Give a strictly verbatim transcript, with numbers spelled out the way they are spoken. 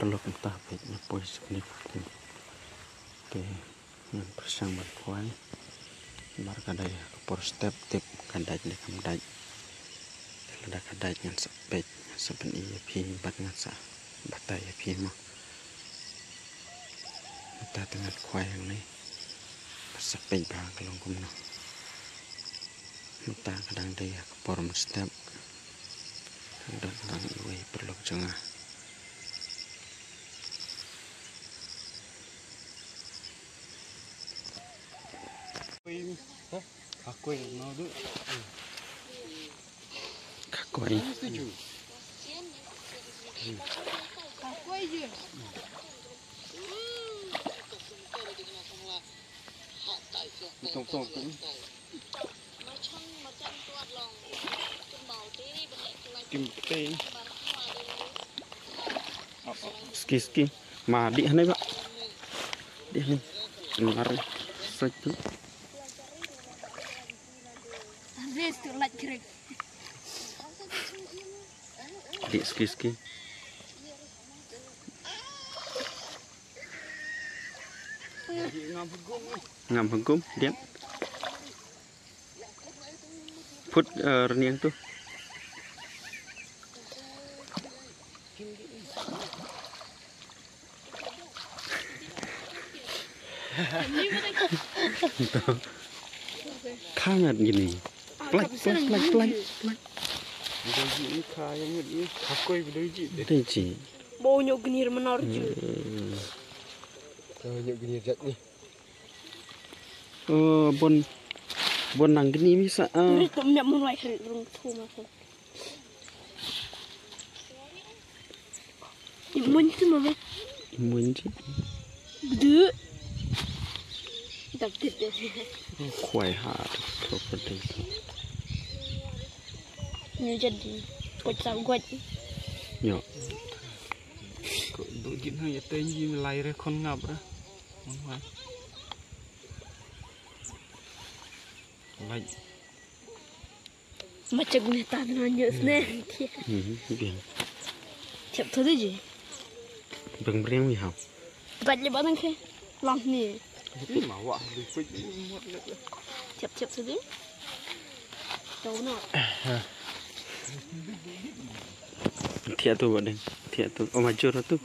Paralok mynta peit nga poi sha kane ka kum. Te ngan pyrshang ban khwai. Namar ka dei ka por step tip ka dait ne kam dait. Te lada ka dait ngan sa peit, ngan sa pyni ïa phi bad ngan sa batai ïa phi mo. Mynta te ngan khwai hangne. Ngan sa peit ba ka long kumno. Mynta ka dang dei ha ka por mynstep. Don lang iwei paralok jong nga. Ka koi, no du. Ka koi. Ka koi je. Tong tong tong. Kim tei. Ski ski. Ma dih hangne ba. Dih hangne. Mar. Sek tu. This to like krik. Dih ski ski. Ngam hagum, diam. Put, eh, rniang tu. Khangat gini. Plak, plak, plak, plak, plak. Bidoi ji ni kha yang ni. Hakoi bidoi ji. Bidoi ji. Bau nyok gnir menor ji. Hmm. Bau nyok gnir jat ni. Oh, bon, bon nang gni mi sa, ah. Ri tum nyap mun wai ri rung thu ma thu. Ni mun tu ma ba. Mun tu. Bdu. Dap dit deh. Khwai ha tu property. Ni jadi. Kocak guat. Yo. Ko du jin hang ya tenji melai re khon ngap re. Mun wai. Lai. Macam ni ta na nyo sne. Mhm, bien. Chap tu ji. Bang bring mi hau. Bat le batang ke. Lang ni. Ni ma wa du pui ni mot le. Chap chap tu ji. Tau na. Thiah tu bat ding. Thiah tu. Oh, majur tu.